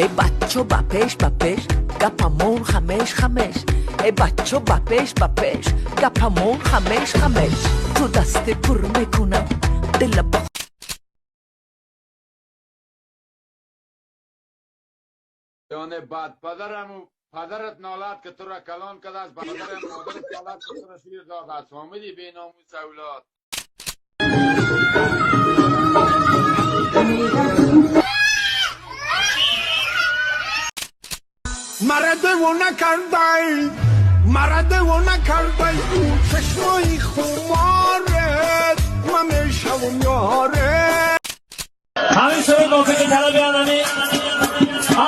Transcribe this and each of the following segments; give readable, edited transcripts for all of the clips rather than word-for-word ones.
Эй бачо, ба пеш, ба пеш, гапамон ҳамеш ҳамеш. Эй бачо, ба пеш, ба пеш, гапамон ҳамеш ҳамеш. Ту дасти пур мекунам дила ба. جان بد پدرم و پدرت نالت که تو را کلان کرده است، پدرم مادرت نالت که تو را شیر داده است. فهمیدی بی ناموس اولاد؟ مرا دیوانه کردی، مرا دیوانه کردی، اون چشمای خمارت، من میشوم یارت. ҳамин суруд мувофиқи талаби анами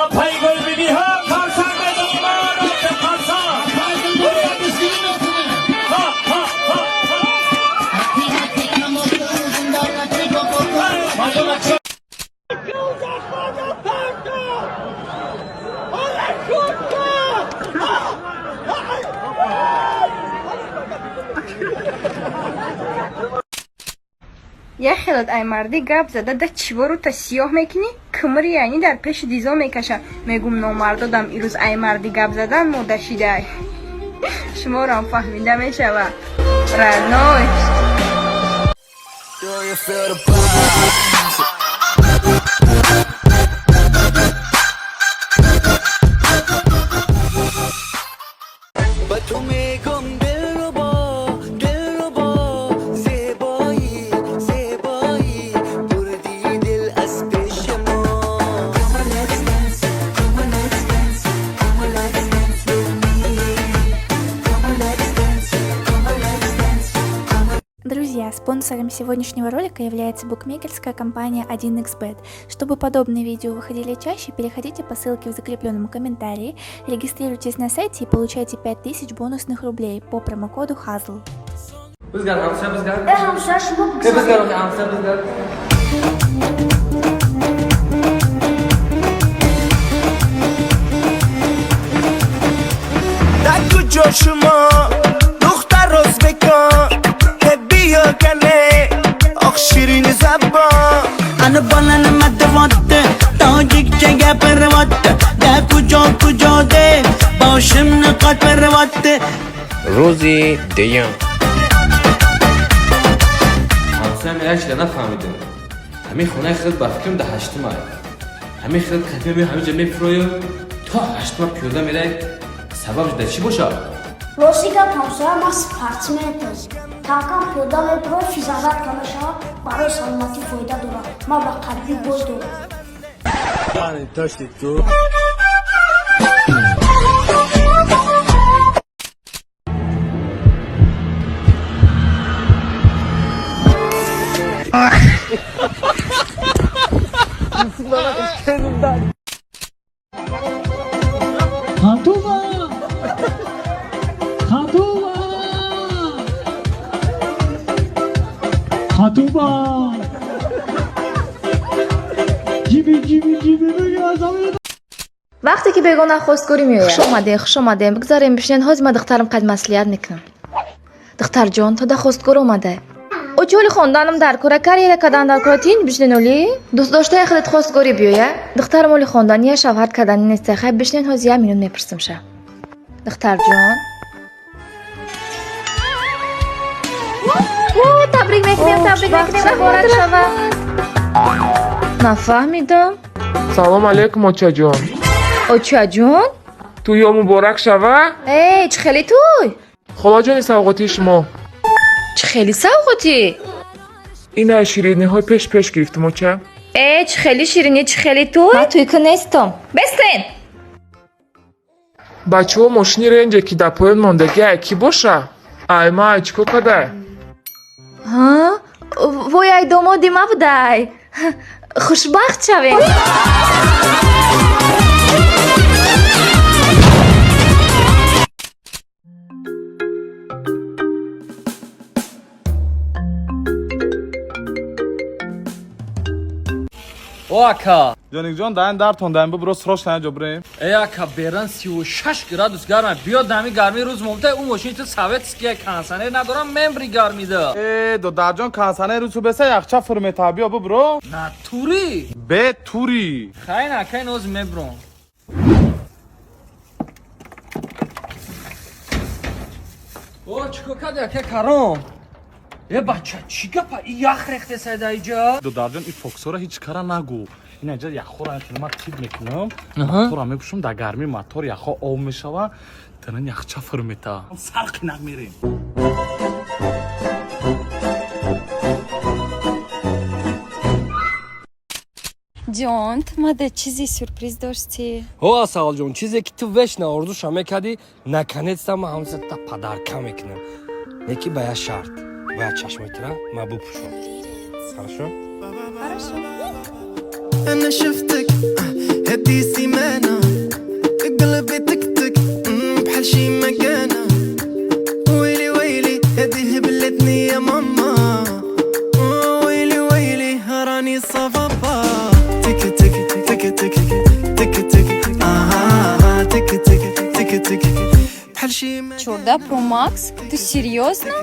апаи Гулбибиҳо. Қарсак мезанем, қарсак. Ҳа, ҳа, ҳа, ҳа. Мардум. Як хелат ай мардӣ гап зада да чивору та сиёҳ мекунӣ, кмри айни дар пеши дизо мекаша. Мегум, номардодам ирӯз ай мардӣ гап задан мода шидай. Шуморам фаҳмида мешава, родной. Do you feel the vibes? Ба ту мегум, дилрубо, дилрубо, зебоӣ, зебоӣ, бурди дил аз пеши мо. Come on, let's dance. Come on, let's dance. Come on, let's dance with me. Come on, let's dance. Come on, let's dance. Come on. Друзья, спонсором сегодняшнего ролика является букмекерская компания 1xBet. Чтобы подобные видео выходили чаще, переходите по ссылке в закрепленном комментарии, регистрируйтесь на сайте и получайте 5000 бонусных рублей по промокоду HAZL. Бизгар, ҳамсоя, бизгар. Э, ҳамсоя, шумо. Э, бизгар, ҳамсоя, бизгар. Дар куҷо шумо, духтар ӯзбекон? Биё кане, ох, ширини забон. Ана bolani madvotdi, tojikcha gapiryapti da, kujo kujo deb boshimni qotiryapti. Рӯзи дуюм. Ҳамсоям, як чиза нафаҳмидем. Ҳамин хонаи худ ба фикрам да ҳаштума. Ҳамин худ кафе ме ҳаминҷа мефурою то ҳаштума пиёда мерай. Сабаб дар чӣ бошад? Рости гап, ҳамсоя, ман спортсмен тоз. Камкам пиёда мебурам, физзарядка мешавад, барои саломатӣ фоида дорад. Ман ба қалбӣ боз дорам. Хатума, Хатума, Хатума, ҷиби ҷиби ҷиби. Вақте ки бегона хостгорӣ меояд. Хуш омадем, хуш омадем, бигзарем, бишинед. Ҳозир ман духтарам қад маслиҳат мекунам. Духтарҷон, то да хостгор омада. Очоли хонданам дар кора, карьера кардан дар кора, тинч бишинен. Оли дӯстдоштаи худат хостгорӣ биёя. Духтарам оли хондания, шавҳар кардани неста. Хай, бишинен, ҳозир як минут мепурсам ша. Духтарҷон, табрик мекунем, табрик мекунем, муборак шава. Нафаҳмидам. Салом алейкум, очаҷон. Очаҷон. Тӯё муборак шава. Э, чӣ хеле тӯй? Холаҷони, савғотии шумо. Чӣ хеле савғотӣ? Ина, шириниҳои пеш пеш гирифтум, оча. Э, чӣ хеле ширинӣ, чӣ хеле тӯй? Ман тӯйка нестам, бестен. Бачаҳо, мошини ренҷе, ки дар поён мондагӣ, ай кӣ боша? Ай ма, ай чӣ кор кадай? Ҳа, вой, ай домоди ма будай. Хушбахт шавем. О, ака. Ҷоникҷон, даин дартон даин бибро, срочно ҷо бирем. Э, ака, беран 36 градус гарма. Биё, дами гарми рӯз момта, ӯ мошини ту советский, кондиционер надорам, мембри гармида. Э, додарҷон, кондиционер рӯсу беса яхча фур мета, биё бибро. Натури? Бе тури. Хай, на, акай, ноз мебром. О, чико кади, ака Каром? Э, бача, чӣ гапа? И ях рехте сайда иҷа? Додарҷон, и фоксора ҳеҷ кара нагӯ. Ин аҷа яххора ма тиб мекунам, мотора мепӯшам, дар гарми мотор яхҳо об мешава, даран яхча фур мета. Сар қинақ мерем. Ҷон, ту мада чизи сюрприз доштӣ? О, Асалҷон, чизе ки ту вечно орзуша мекардӣ, наконец-то ман ҳамзата подарка мекунам. Неки ба як шарт: бояд чашмои тура ман бупӯшам. Хорошо? Хорошо. انا شفتك هدي سيمانة، قلبي تكتك بحال شي مكانة. ويلي ويلي هدي هبلتني يا ماما، ويلي ويلي راني ça va pas. تك تك تك تك تك تك آه تك تك تك تك بحال شي 14 Pro Max? Ту серьёзно?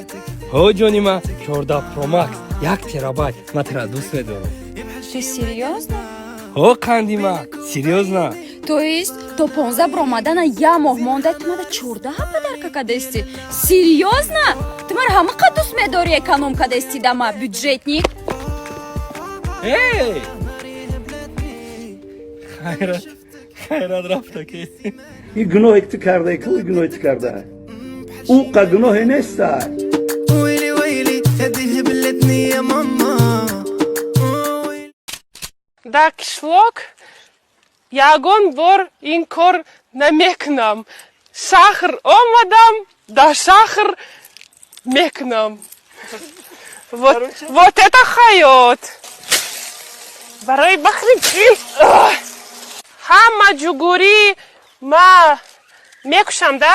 Ҳо, ҷони ман, 14 Pro Max, 1 терабайт. Ман тура дӯст медорам. Ту серьёзно? Ҳо, қанди ман, серьёзно. То есть то 15 бромадана як моҳ монда, ту мада 14 подарка кадести? Серьёзно? Ту мара ҳамақа дӯст медорӣ, эконом кадести дама, бюджетник? Эй! Хайрат, хайрат рафта ки. Ин гуноҳе ки ту кардаи, ку гуноҳе ту карда, ӯ қа гуноҳе неста. ويلي ويلي هدي هبلتني يا ماما. Дар қишлоқ ягон бор ин кор намекунам. Шаҳр омадам, дар шаҳр мекунам. Вот, вот это ҳаёт. Барои бахри ҳама ҷугурӣ ма мекушам да?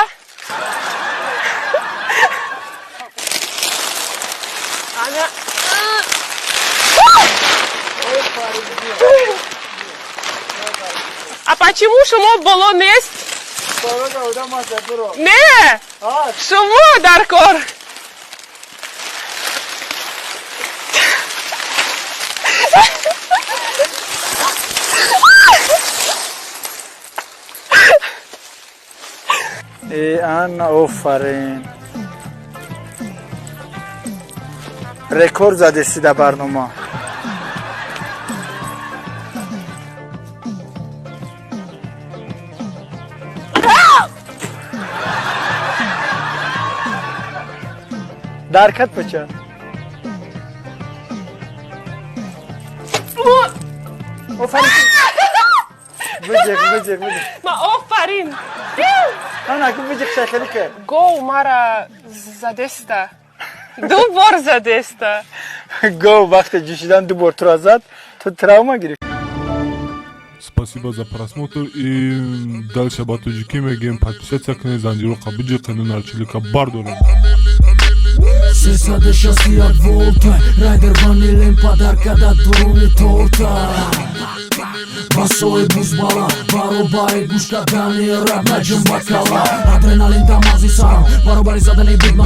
Ана. А почему шумо боло нест? Не! Шумо дар кор. Э, ана, офарин, рекорд задести дар барнома. Даркат бача. Офарин, биҷиқ, биҷиқ, биҷиқ. Ма офарин. Ана ку биҷиқ, шахели кард. Гов мара задеста. Ду бор задеста. Гов вақте ҷӯшидан ду бор тура зад, ту травма гирифт. Спасибо за просмотр и дальше ба тоҷикӣ мегӯем: подписаться кунед, занҷироқа биҷиқену нарчилика бардорем. 361 волта райдер ванилен подарка да дуруни торта. Басои бузбала баробари гӯш кардани рап наҷум ба кала, адреналин дар мағзи сарам баробари задани бигма.